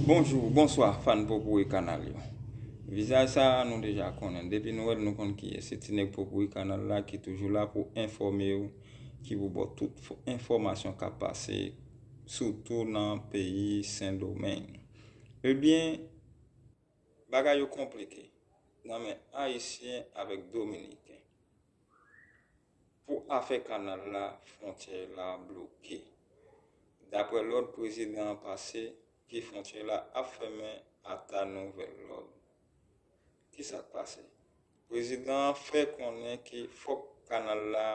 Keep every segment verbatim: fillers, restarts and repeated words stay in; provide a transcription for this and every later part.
Bonjou, bonswa, fan Popouri Kanal yo. Vizaj sa a, nou deja konnen. Depi nou wè l, nou konn kiyès. Se ti nèg Popouri Kanal la ki toujou la pou enfòme w, ki pou ba w tout fo-, enfòmasyon k ap pase, sitou nan peyi Sendomeng. Ebyen, bagay yo konplike nan men Ayisyen avèk Dominiken. Pou afè kanal la, fwontyè la bloke. Daprè lòd prezidan an pase, ke fwontyè la ap fèmen ata nouvèl lòd. Kisa k pase? Prezidan an fè konnen ke fòk kanal la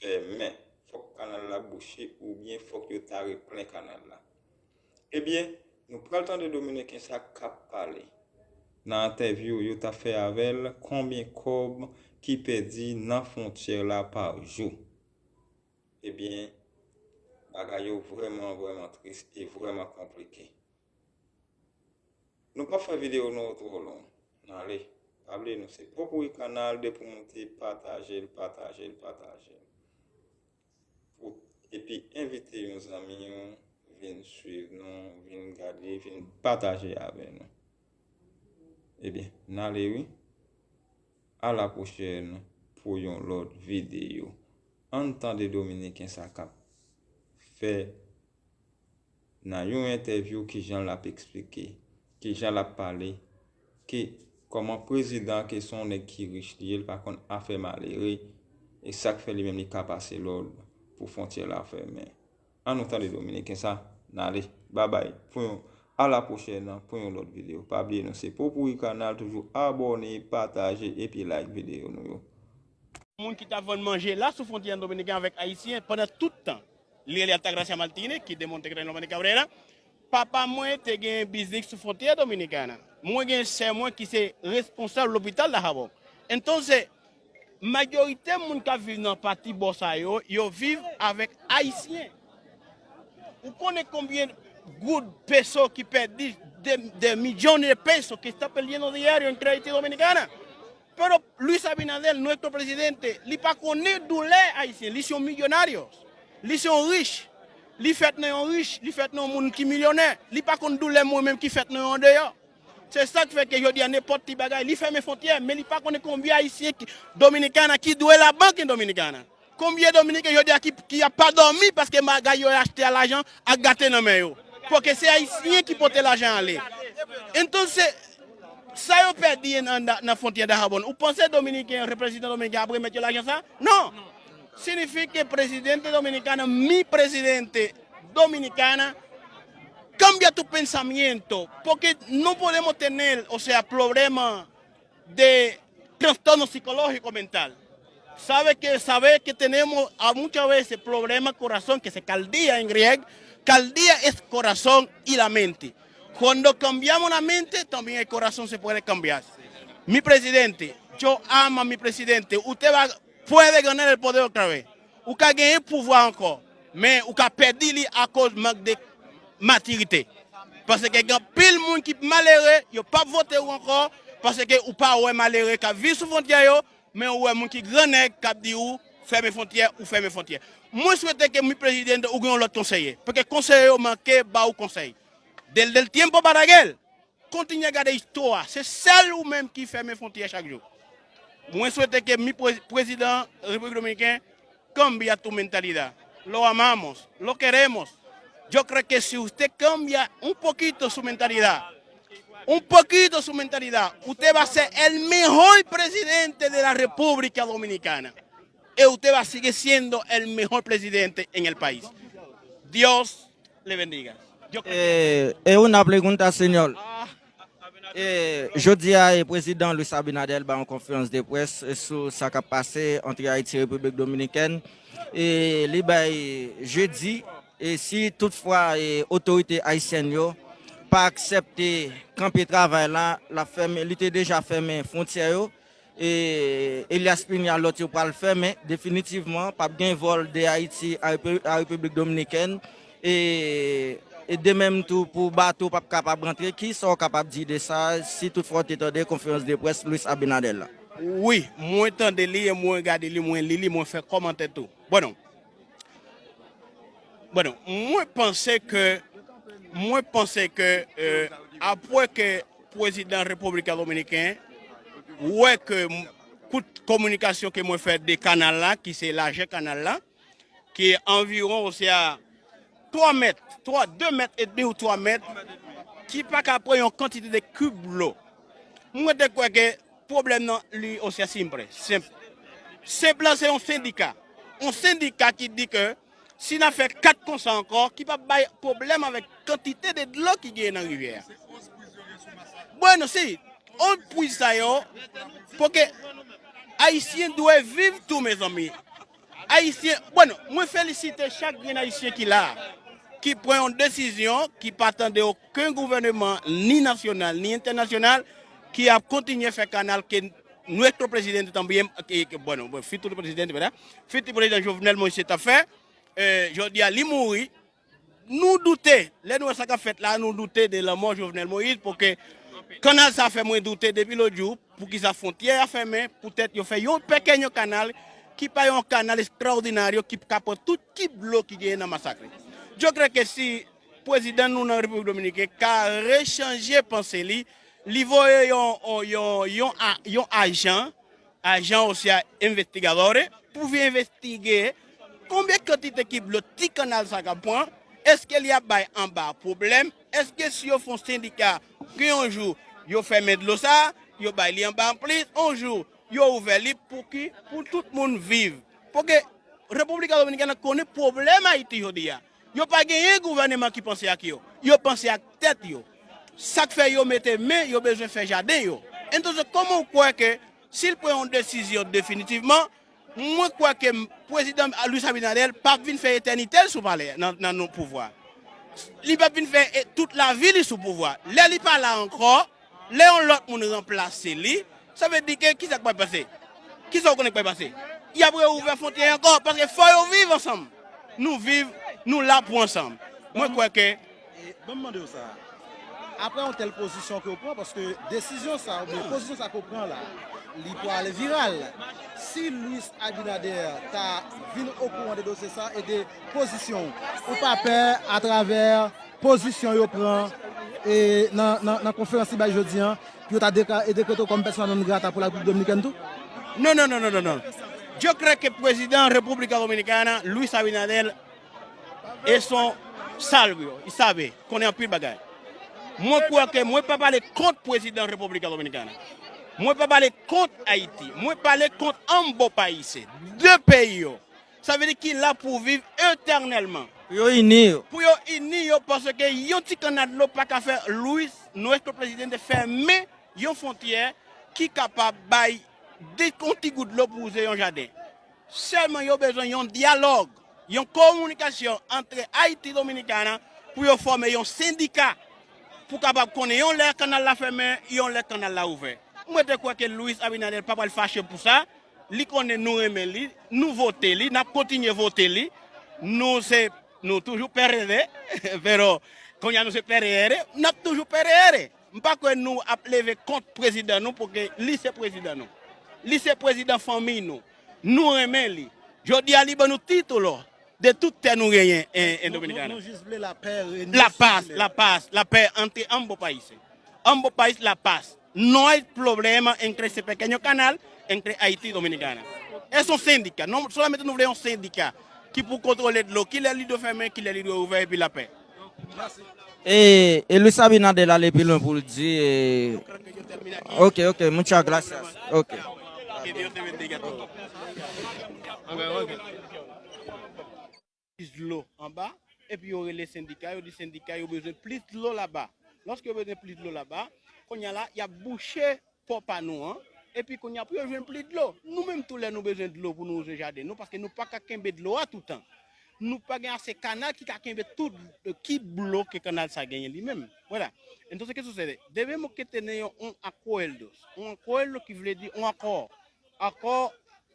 fèmen, fòk kanal la bouche oubyen fòk yo tare plen kanal la. Ebyen, nou pral tande Dominiken sa k ap pale nan entèvyou yo t ap fè avè l, konbyen kòb ki pèdi nan fwontyè la pa jou. Ebyen, bagay yo vrèman, vrèman tris e vrèman konplike. Nou p ap fè videyo nou twò long. N ale. Pa bliye nou se Popouri Kanal, depi w moute, pataje l, pataje l, pataje l. Pou, epi envite yon zanmi w vin swiv nou, vin gade, vin pataje avè nou. Ebyen, n ale wi. A la pwochèn pou yon lòt videyo. Ann tande Dominiken sa k ap fè nan yon entèvyou kijan l ap eksplike, kijan l ap pale, ke kòman prezidan ke se yon nèg ki rich li ye, li pa konn afè malere, e sa k fè li menm li ka pase lòd pou fwontyè la fèmen. Ann nou tande Dominiken sa, n ale, babay, pou yon, a la pwochèn pou yon lòt videyo. Pa bliye nou se Popouri Kanal, toujou abòne, pataje epi like videyo nou yo. Moun ki t ap vann manje la sou fwontyè an Dominiken avèk Ayisyen pandan tout tan. Li rele Altagracia Martinez, ki demonte Gran Dominica Cabrera. Papa mwen te gen biznis sou fwontyè Dominikana. Mwen gen sè mwen ki se responsab lopital Dajabón. Entonces, majorite moun k ap viv nan pati bò sa yo, yo viv avèk Ayisyen. Ou konnen konbyen goud, peso ki pèdi, de, de millones de pesos que está perdiendo diario en Crédito Dominicana? Pero Luis Abinader, nuestro presidente, li pa konnen doulè ayisyen. Li se yon milyonaryos. Li se yon rich. Li fèt nan yon rich. Li fèt nan yon moun ki milyonè. Li pa konn doulè mwen menm ki fèt nan yon andeyò. Se sa k fè ke jodi a nenpòt ti bagay, li fèmen fwontyè, men li pa konnen konbyen ayisyen ki, Dominikana ki dwe labank en Dominikana. Konbyen Dominiken jodi a ki, ki ap pa dòmi paske bagay yo achte a lajan ap gate nan men yo? Paske se Ayisyen ki pote lajan ale. Entonces, sa yo pèdi nan, nan, nan fwontyè Dajabón, ou panse Dominiken, reprezentan Dominiken ap remèt yo lajan sa? Non. Significa que presidente dominicano, mi presidente dominicana, cambia tu pensamiento, porque no podemos tener, o sea, problema de trastorno psicológico mental. Sabe que, sabe que tenemos a muchas veces problemas corazón, que se caldía en griego, caldía es corazón y la mente. Cuando cambiamos la mente, también el corazón se puede cambiar. Mi presidente, yo amo a mi presidente. Usted va, puede ganar el poder otra vez. Ou ka genyen pouvwa ankò, men ou ka pèdi li akoz mank de matirite. Paske gen anpil moun ki malere, yo p ap vote ou ankò, paske ou pa wè malere k ap viv sou fwontyè yo, men ou wè moun ki grannèg k ap di ou fèmen fwontyè, ou fèmen fwontyè. Mwen swete ke mi presidente ou gen yon lòt konseye, paske konseye yo manke ba ou konsèy. Desde el tiempo Balaguer, kontinye gade istwa, se sèl ou menm ki fèmen fwontyè chak jou. Mwen swete ke mi pre-, prezidan Repiblik Dominiken cambia tu mentalidad. Lo amamos, lo queremos. Yo creo que si usted cambia un poquito su mentalidad, un poquito su mentalidad, usted va a ser el mejor presidente de la República Dominicana. Y usted va a seguir siendo el mejor presidente en el país. Dios le bendiga. Yo creo que... Eh, es una pregunta, señor. Eh, jodi a, eh, prezidan Luis Abinader ba yon konferans de près, eh, sou sa k ap pase ant Ayiti e Repiblik Dominikèn. E li bay jedi, e si toutfwa, eh, otorite ayisyèn yo pa aksepte kanpe travay la, l ap fèmen, li te deja fèmen fwontyè yo. E Elias Piña, lòt yo pral fèmen definitivman, p ap gen vòl de Ayiti a Repi-, a Repiblik Dominikèn. E, e de menm tou pou bato p ap kapab rantre. Kisa w kapab di de sa, si toutfwa w te tande konferans de près Luis Abinader la? Wi, mwen tande li e mwen gade li, mwen li li, mwen fè kòmantè tou. Bon, bon, mwen panse ke Mwen panse ke, euh, apre ke prezidan Repiblik Dominiken wè ke m- kout kominikasyon ke mwen fè de kanal la, ki se lajè kanal la, ki anviwon osya twa mèt, twa, de mèt edmi ou twa mèt, ki pa ka pran yon kantite de kib dlo. Mwen te kwè ke pwoblèm nan li osya senp, senp. Senp lan se yon sendika. Yon sendika ki di ke si n ap fè kat konsa ankò, ki p ap bay pwoblèm avèk kantite de dlo ki genyen nan rivyè a. Bwè non, si, onz priz sa yo, paske Ayisyen dwe viv tou, mezanmi. Ayisyen, bwè non, mwen felisite chak grenn Ayisyen ki la, ki pran yon desizyon, ki pa tande okenn gouvèneman, ni nasyonal, ni entènasyonal, ki ap kontinye fè kanal ke nuestro presidente también, ke, ke, bueno, bueno, futuro presidente, ¿verdad? Futur prezidan Jovenel Moïse t ap fè, eh, jodi a li mouri, nou doute, lè nou wè sa k ap fèt la, nou doute de lanmò Jovenel Moïse, paske kanal sa fè mwen doute depi lòt jou, poukisa fwontyè a fèmen, poutèt yo fè yon pèkènyo kanal, ki pa yon kanal ekstraòdinaryo, ki ka pran tout kib dlo ki genyen nan Masakre. Je crois que si prezidan nou nan Repiblik Dominiken ka rechanje panse li, li voye yon, yon, yon, yon, a- yon ajan, ajan osya investigadores, pou vin envestige konbyen kantite kib dlo ti kanal sa ka pran, èske li ap bay anba pwoblèm, èske si yo fè yon sendika, gen yon jou, yo fèmen dlo sa, yo bay li anba anplis, yon jou, yo ouvè li pou ki, pou tout moun viv. Paske Repiblik Dominikèn konnen pwoblèm Ayiti jodi a. Yo pa genyen gouvèneman ki panse ak yo. Yo panse ak tèt yo. Sa k fè yo mete men, yo bezwen fè jaden yo. Entonces, kòman w kwè ke si l pran yon desizyon definitivman, mwen kwè ke m- prezidan Luis Abinader p ap vin fè etènite l sou palè nan, nan non pouvwa. Li p ap vin fè e, tout lavi li sou pouvwa. Lè li pa la ankò, lè yon lòt moun ranplase li, sa vle di ke kisa k pral pase? Kisa w konnen k pral pase? Y ap reouvè fwontyè ankò, paske fò yo viv ansanm. Nou viv, nou la pou ansanm. Mwen kwè ke E, ban m mande w sa. Apre yon tèl pozisyon ke w pran, paske desizyon sa, oubyen pozisyon sa ke w pran la, li pral viral. Si Luis Abinader ta vin okouran de dosye sa e de pozisyon w, ou pa pè atravè pozisyon yo pran e nan, nan, nan konferans li bay jodi a, pou yo ta dekla- e dekrete w kòm persona non grata pou la Repiblik Dominikèn tou? Non, non, non, non, non, non. Je crois que président República Dominicana, Luis Abinader, e son salbyo, y sabe, konnen anpil bagay. Mwen kwè ke mwen pa pale kont prezidan Repiblik Dominikana. Mwen pa pale kont Ayiti. Mwen pale kont ambos países, de peyi yo. Sa vle di ki la pou viv etènèlman. Pou yo ini yo. Pou yo ini yo, paske yon ti kannal dlo pa ka fè Luis, nuestro presidente, fèmen yon fwontyè ki kapab bay de, yon ti gout dlo pou wouze yon jaden. Sèlman yo bezwen yon dyalòg, yon kominikasyon antre Ayiti Dominikana pou yo fòme yon sendika pou kapab konnen yon lè kannal la fèmen, yon lè kannal la ouvè. Mwen te kwè ke Luis Abinader pa pral fache pou sa. Li konnen nou renmen li, nou vote li, n ap kontinye vote li. Nou se, nou toujou P R D, pero kounye a nou se P R R, n ap toujou P R R. M pa kwè nou ap leve kont prezidan nou, paske li se prezidan nou. Li se prezidan fanmi nou. Nou renmen li. Jodi a li ban nou titulo de tout tè nou genyen en, en Dominikana. Nou, nou jis vle lapè renye sou zile. La paz, la paz, la paix entre ambos países. Ambos países, la paz. No hay problema entre ese pequeño canal entre Haití y Dominicana. Es un sindika. Non, solamente nou vle yon sendika ki pou kontwole dlo, kilè li dwe fèmen, kilè li dwe ouvè, epi lapè. E, e Luis Abinader ale pi lwen pou l di, e, ok, ok, muchas gracias. Ok. Plis dlo anba, epi yo rele sendika, yo di sendika yo bezwen plis dlo laba. Lòske yo bezwen plis dlo laba, kounye a la, y ap bouche pò pa nou an, epi kounye a pou yo jwenn plis dlo. Nou menm tou lè nou bezwen dlo pou nou wouze jaden nou, paske nou pa ka kenbe dlo a toutan. Nou pa gen ase kanal ki ka kenbe tout, eh, ki dlo ke kanal sa genyen li menm. Vwala. Entonces, ¿qué sucede? Debemos que tener un acuerdo. Un acuerdo ki vle di yon akò. Akò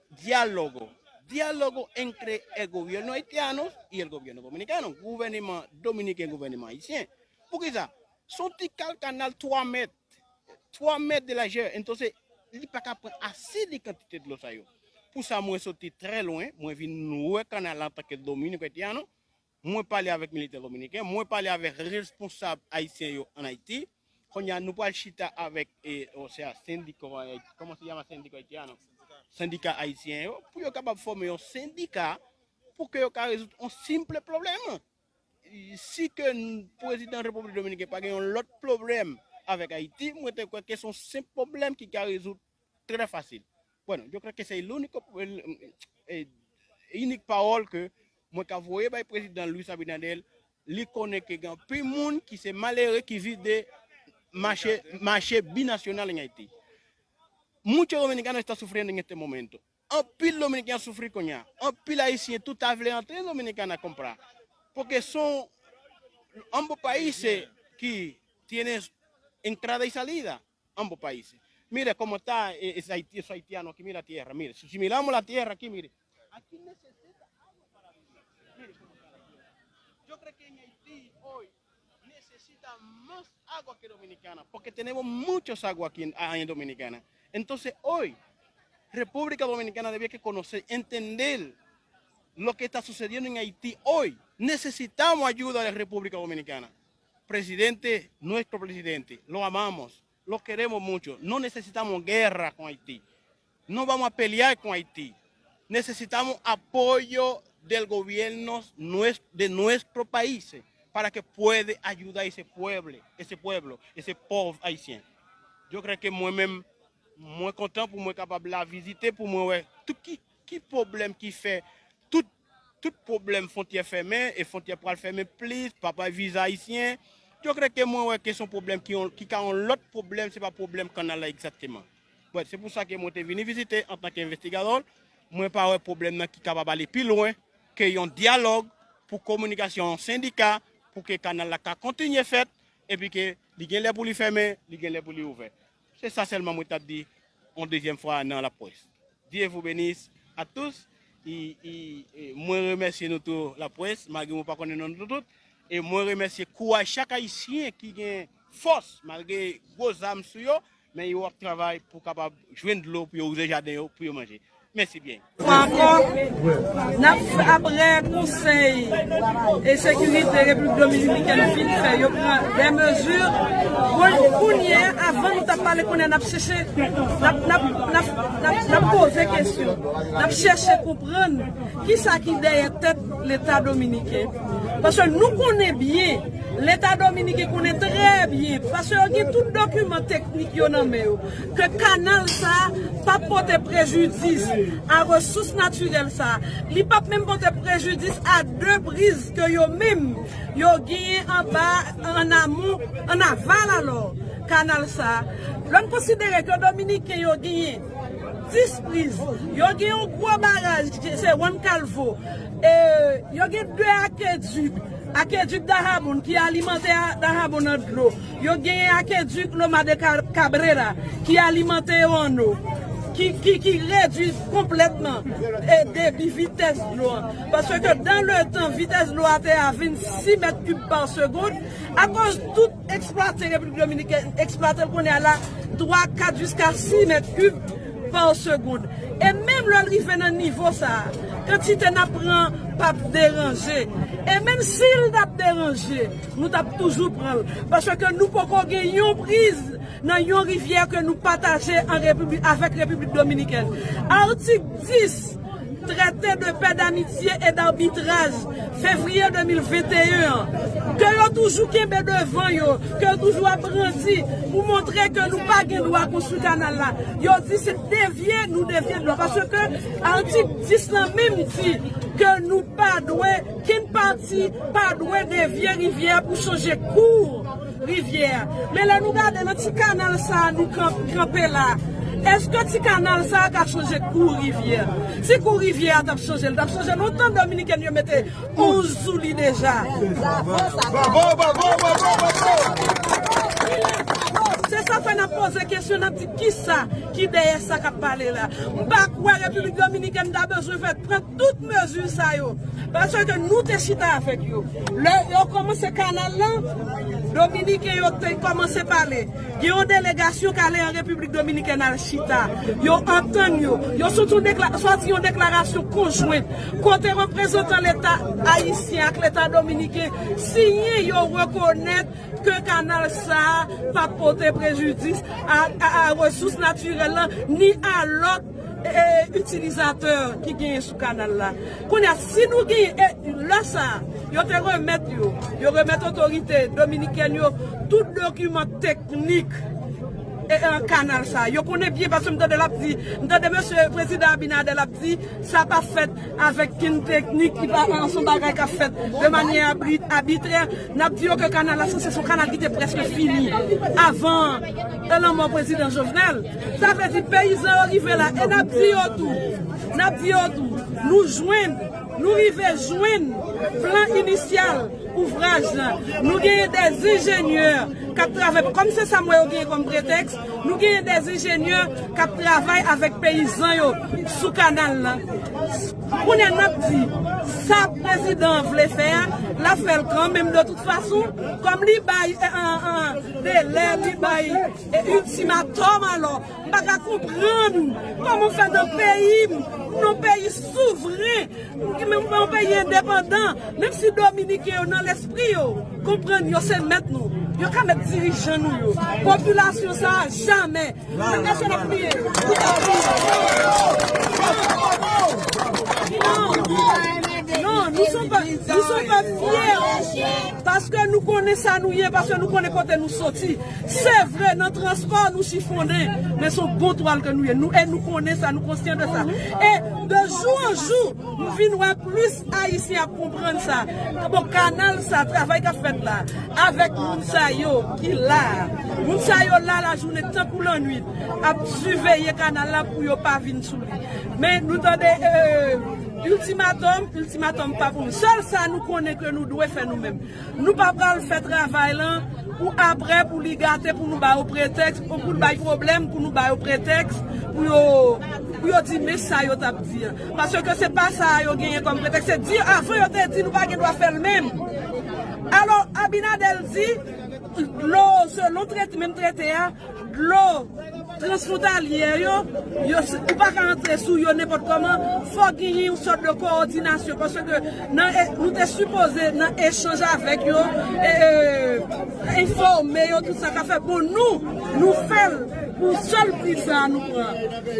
diálogo. Diálogo entre el gobierno haitiano y el gobierno dominicano. Gouvèneman dominiken, gouvèneman ayisyen. Poukisa? Se yon ti kal kanal twa mèt. Twa mèt de lajè. Entonces, li pa ka pran ase de kantite dlo sa yo. Pou sa, mwen soti trè lwen, mwen vin wè kanal la antanke Dominico Haitiano. Mwen pale avèk militè dominiken, mwen pale avèk responsab ayisyen yo ann Ayiti. Kounye a, nou pral chita avèk, e, o, se a sendika, e, kòman se yama sendika ayisyen an, non? Sendika ayisyen yo, pou yo kapab fòme yon sendika pou ke yo ka rezoud yon senp pwoblèm. Si ke n-, prezidan Repiblik Dominiken pa gen yon lòt pwoblèm avèk Ayiti, mwen te kwè ke se yon senp pwoblèm ki ka rezoud trè fasil. Bueno, yo creo que se el único, el, eh, inik pawòl ke mwen ka voye bay prezidan Luis Abinader, li konnen ke gen anpil moun ki se malere ki viv de mache, mache binasyonal en Ayiti. Muchos dominicanos están sufriendo en este momento. Anpil dominiken ap soufri kounye a. Anpil ayisyen tou ta vle antre Dominikana a comprar. Porque son ambos países que tienen entrada y salida. Ambos países. Mire cómo está, eh, ese haiti-, esos haitianos aquí, mira tierra, mire. Si, si miramos la tierra aquí, mire. Aquí necesita agua para vivir. Mire cómo está la tierra. Yo creo que en Haití hoy necesita más agua que Dominicana, porque tenemos muchos agua aquí en, en Dominicana. Entonces hoy, República Dominicana debe que conocer, entender lo que está sucediendo en Haití hoy. Necesitamos ayuda de República Dominicana. Presidente, nuestro presidente, lo amamos, lo queremos mucho. No necesitamos guerra con Haití. No vamos a pelear con Haití. Necesitamos apoyo del gobierno nues-, de nuestro país para que puede ayudar ese pueblo, ese pueblo, ese pòv ayisyen. Yo kwè ke mwen menm, mwen kontan pou mwen kapab la vizite, pou mwen wè tout ki, ki pwoblèm ki fè tout, tout pwoblèm fwontyè fèmen, e fwontyè pral fèmen plis, pa bay viza ayisyen. Yo kwè ke mwen wè ke se yon pwoblèm ki, yon, ki ka yon lòt pwoblèm, se pa pwoblèm kannal la egzakteman. Bon, se pou sa ke mwen te vini vizite antanke envestigadò, mwen pa wè pwoblèm nan ki kapab ale pi lwen ke yon dyalòg pou kominikasyon yon sendika, pou ke kannal la ka kontinye fèt, epi ke li gen lè pou li fèmen, li gen lè pou li ouvè. Se sa sèlman mwen t ap di yon dezyèm fwa nan laprès. Dieu vous bénisse à tous. E, e, e, mwen remèsye nou tou laprès, malgre mwen pa konnen non nou tout. E mwen remèsye kouraj chak ayisyen ki gen fòs, malgre gwo zam sou yo, men yo ap travay pou kapab jwenn dlo pou yo wouze jaden yo, pou yo manje. Mèsi byen. Fwa ankò, n ap f-, apre konsèy e sekirite Repiblik Dominikèn fin fè, yo pran de mezi. Bon, kounye a, avan nou t ap pale, kounye a n ap chèche, n ap, n ap, n ap, n ap, n ap poze kesyon, n ap chèche konprann kisa ki dèyè tèt Leta dominiken. Paske nou konnen byen, Leta dominiken konnen trè byen, paske yo gen tout dokiman teknik yo nan men yo, ke kanal sa a p ap pote prejidis a resous natirèl sa a. Li p ap menm pote prejidis a de priz ke yo menm yo genyen anba, an amon, an aval alò, kanal sa a. Lè n konsidere ke Dominiken yo genyen dis priz, yo gen yon gwo baraj, se Juan Calvo, e yo gen de akedik, akedik Dajabón ki alimante a-, Dajabón an dlo. Yo genyen akedik Loma de Ca-, Cabrera ki alimante yo an dlo, ki, ki, ki redui konplètman, e, debi vitès dlo an. Paske dans le temps, vitès dlo a te a vennsis mèt kib pa segonn, akoz tout eksplwate Repiblik Dominikèn, eksplwate l kounye a la twa, kat jiska sis mèt kib pa segonn. E menm lè l rive nan nivo sa a, kantite n ap pran p ap deranje. E menm si l t ap deranje, nou t ap toujou pran l. Paske nou poko gen yon priz nan yon rivyè ke nou pataje an Repiblik, avèk Repiblik Dominikèn. Atik dis, Traité de paix, d'amitié et d'arbitrage, fevriye de mil venteyen an, ke yo toujou kenbe devan yo, ke yo toujou ap brandi pou montre ke nou pa gen dwa konstwi kanal la. Yo di se devye, nou devye dlo. Paske atik dis lan menm di ke nou pa dwe, kenn pati pa dwe devye rivyè pou chanje kou rivyè a. Men lè nou gade nan ti kanal sa a nou kan-, kanpe la, èske ti kanal sa a ka chanje kou rivyè a? Si kou rivyè a t ap chanje, l t ap chanje lontan. Dominiken yo mete onz sou li deja. Bravo, bravo, bravo, bravo! Se sa Fè n ap poze kesyon, n ap di kisa ki dèyè sa k ap pale la. M pa kwè Repiblik Dominikèn ta bezwen fè pran tout mezi sa yo. Paske nou te chita avèk yo. Lè yo kòmanse kanal lan, Dominiken yo te kòmanse pale. Gen yon delegasyon k ale an Repiblik Dominikèn al chita. Yo antann yo. Yo soti yon dekla-, sòti yon deklarasyon konjwent kote reprezantan Leta ayisyen ak Leta dominiken siyen, yo rekonèt ke kanal sa a p ap pote prejidis a, a, a resous natirèl lan, ni a lòt, e, itilizatè ki genyen sou kanal la. Kounye a, si nou genyen, e, lè sa a, yo te remèt yo, yo remèt otorite dominikèn yo tout dokiman teknik, e, e, kanal sa a. Yo konnen byen, paske m tande l ap di, m tande mesye prezidan Abinader ap di, sa pa fèt avèk kenn teknik, li pa, se yon bagay k ap fèt de manyè abri-, abitrè. N ap di yo ke kanal la sanse se yon kanal ki te prèske fini avan lanmò prezidan Jovenel. Sa vle di peyizan yo rive la. E n ap di yo tou, n ap di yo tou, nou jwenn, nou rive jwenn plan inisyal ouvraj la. Nou genyen dè enjenyè k ap travay, kòm se sa m wè yo genyen kòm pretèks, nou genyen dè enjenyè k ap travay avèk peyizan yo sou kanal la. Kounye a n ap di, sa prezidan an vle fè a, l ap fè l kanmenm de tout fason, kòm li bay, e, an, an, delè, li bay, e, iltimatòm, alò, m pa ka konprann kòman fè nan peyi m, nan peyi souvren, ki menm yon peyi endepandan, menm si dominiken yo nan lespri yo, konprann yo se mèt nou, yo ka mèt dirijan nou yo. Popilasyon sa a, jamè. Èske n ap kriye? Non, non, nou son pèp, nou son pèp fyè. Paske nou konnen sa nou ye, paske nou konnen kote nou soti. Se vre, nan transpò nou chifonnen, men se yon bon twal ke nou ye. Nou, e nou konnen sa, nou konsyan de sa. E de jou an jou, m vin wè plis Ayisyen ap konprann sa. Bon, kanal sa, travay k ap fèt la, avèk moun sa yo ki la. Moun sa yo la lajounen tankou lannwit, ap siveye kanal la pou yo pa vin sou li. Men nou tande, e, iltimatòm, iltimatòm pa pou nou. Sèl sa nou konnen ke nou dwe fè nou menm. Nou pa pral fè travay lan pou aprè, pou li gate, pou nou ba yo pretèks, pou, pou l bay pwoblèm, pou nou ba yo pretèks, pou yo, pou yo di men sa yo t ap di an. Paske se pa sa yo genyen kòm pretèks. Se di avan yo te di nou pa gen dwa fè l menm. Alò, Abinader di, dlo, selon trete, menm trete a, dlo transfwontalye yo, yo, ou pa ka antre sou yo nenpòt kòman, fò genyen yon sòt de kowòdinasyon, paske nan, e, nou te sipoze nan echanj avèk yo, e, e, enfòme yo, tout sa k ap fèt. Bon, nou, nou fè l pou sèl pri sa a nou pran.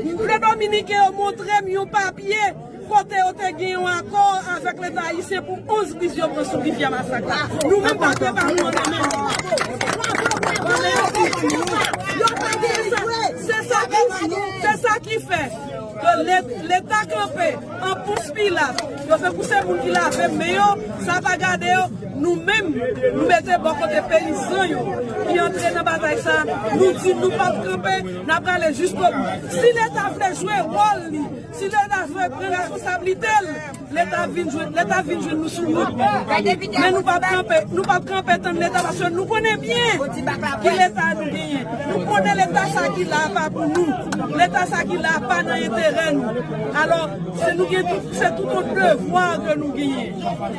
M vle dominiken yo montre m yon papye kote yo te gen yon akò avèk Leta ayisyen pou onz briz yo pran sou Rivyè Masak la. Nou menm pa gen pa nou an men. Se sa, se sa ki, se sa ki fè ke Let-, Leta kanpe an Pons Pilat. Yo fè kou se moun ki lave men yo, sa pa gade yo. Nou menm, nou mete bò kote peyizan yo ki antre nan batay sa. Nou di nou p ap kanpe, n ap prale jiskobou. Si Leta vle jwe wòl li, si Leta vle pran responsablite l, Leta vin jwenn, Leta vin jwenn nou sou wout. Men nou p ap kanpe, nou p ap kanpe tann Leta, paske nou konnen byen ki Leta nou genyen. Nou konnen Leta sa ki la a pa pou nou. Leta sa ki la a pa nan enterè nou. Alò, se nou gen tout, se tout yon devwa ke nou genyen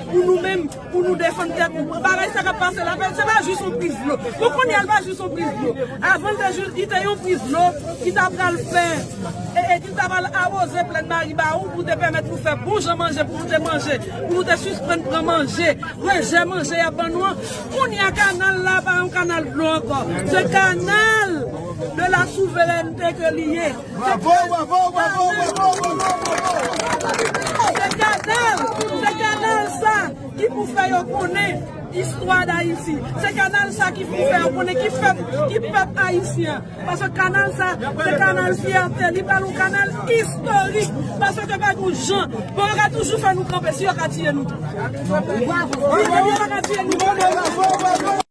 pou nou menm, pou nou defann tèt nou. Bagay sa k ap pase la, se pa jis yon priz dlo. Bon, kounye a l pa jis yon priz dlo. Avan l te jis, li te yon priz dlo ki ta pral fè, e, e ki ta pral awoze plèn Maribawou pou te pèmèt nou fè bon jan manje, pou nou te manje, pou nou te sispann pran manje, rejè manje y ap ban nou an. Kounye a kanal la pa yon kanal dlo ankò. Se kanal de la souverènte ke li ye. Bravo, bravo, bravo, bravo, bravo. Se kanal, se kanal sa ki pou fè yo konnen istwa Dayiti. Se kanal sa ki pou fè yo konnen ki pèp, ki pèp ayisyen. Paske kanal sa, se kanal fyète, li pral yon kanal istorik. Paske pa gen jan, bon, yo ka toujou fè nou kanpe si yo ka tiye nou tou. Wi, men yo pa ka tiye nou tou.